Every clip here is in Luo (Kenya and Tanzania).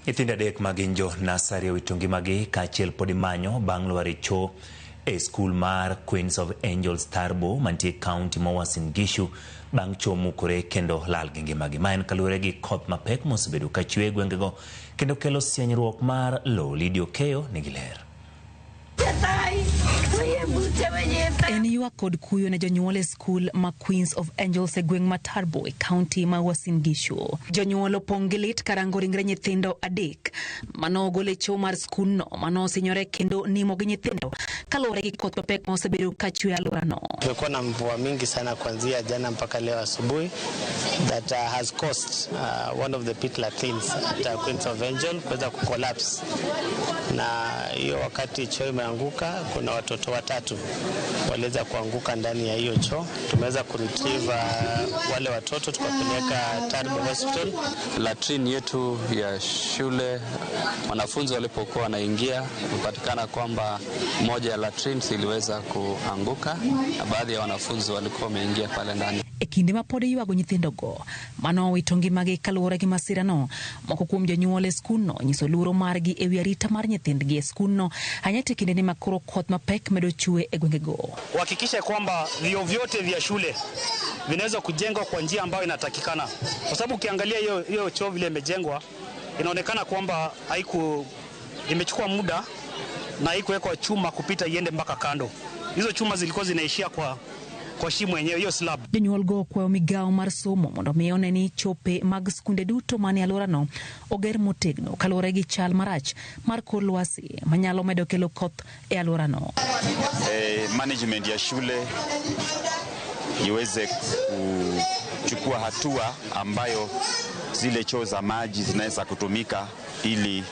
Nyithindo adek ma gin jo nasari owito ngimagi kaachiel pod imanyo bang' lwar e cho e skul mar Queens of Angels Turbo mantie e kaunti ma Uasin Gishu bang' cho mukore kendo lal gi ngimagi. Ma en kaluwore gi koth mapek mosebedo ka chwe e gwengego kendo kelo sienyruok mar lowo. Lydia Okeyo nigi ler. En ywak kod kuyo ne jonyuol e skul ma Queens of Angels e gweng' ma Turbo e kaunti ma Uasin Gishu. Jonyuol opong' gi lit karango ringre nyithindo adek manogol e cho mar skundno manosinyore kendo nimo gi nyithindo kaluwore gi koth mapek ma osebedo ka chwe alworano. Tumekuwa na mvua mingi sana kuanzia jana mpaka leo asubuhi that has caused one of the pit latrines at Queens of Angel kuweza kucollapse, na hiyo wakati choo imeanguka, kuna watoto watatu waliweza kuanguka ndani ya hiyo choo. Tumeweza kuretrieve wale watoto tukapeleka Turbo Hospital. Latrine yetu ya shule, wanafunzi walipokuwa wanaingia, kupatikana kwamba moja ya latrines iliweza kuanguka na baadhi ya wanafunzi walikuwa wameingia pale ndani. E kinde ma pod iywago nyithindogo manowito ngimagi kaluwore gi masirano, moko kuom jonyuol e skundno nyiso luoro margi e wi arita mar nyithindgi e skundno ahinya to e kindeni ma koro koth mapek medo chwe e gwengego. Uhakikishe kwamba vyoo vyote vya shule vinaweza kujengwa kwa njia ambayo inatakikana, kwa sababu ukiangalia hiyo hiyo choo vile imejengwa inaonekana kwamba haiku imechukua muda na haikuwekwa chuma kupita iende mpaka kando. Hizo chuma zilikuwa zinaishia kwa shimo yenyewe hiyo slab. Jonyuol go okwayo migawo mar somo mondo mi one ni chope mag skunde duto manie alworano oger motegno kaluwore gi chal marach mar kor lwasi manyalo medo kelo koth e alworano. Management ya shule iweze kuchukua hatua ambayo zile choo za maji zinaweza kutumika ili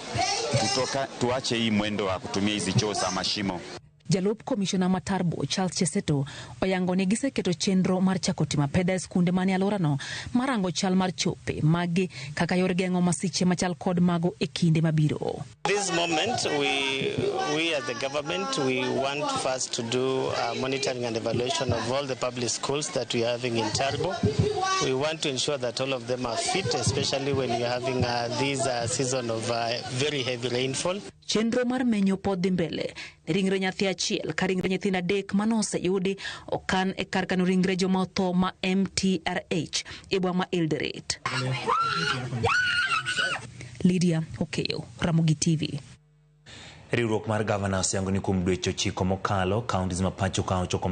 tuache hii mwendo wa kutumia hizi choo za mashimo. Jalup komishona ma Turbo Charles Cheseto oyango ni giseketo chenro mar chako timo apedha e skunde manie alworano mar rango chal mar chope magi kaka yor geng'o masiche machal kod mago e kinde mabiro. This moment, we as the government, we want first to do monitoring and evaluation of all the public schools that we are having in Turbo. We want to ensure that all of them are fit, especially when you're having this season of very heavy rainfall. Chenro mar menyo pod dhi mbele ne ringre nyathi achiel ka ringre nyithindo adek manoseyudi okan e kar kano ringre joma otho ma MTRH e boma ma Eldoret. Lydia Okeyo, Ramogi TV. Riwruok mar gavana oseyango ni kuom dweche 9 mokalo, counties ma pacho ka ochoko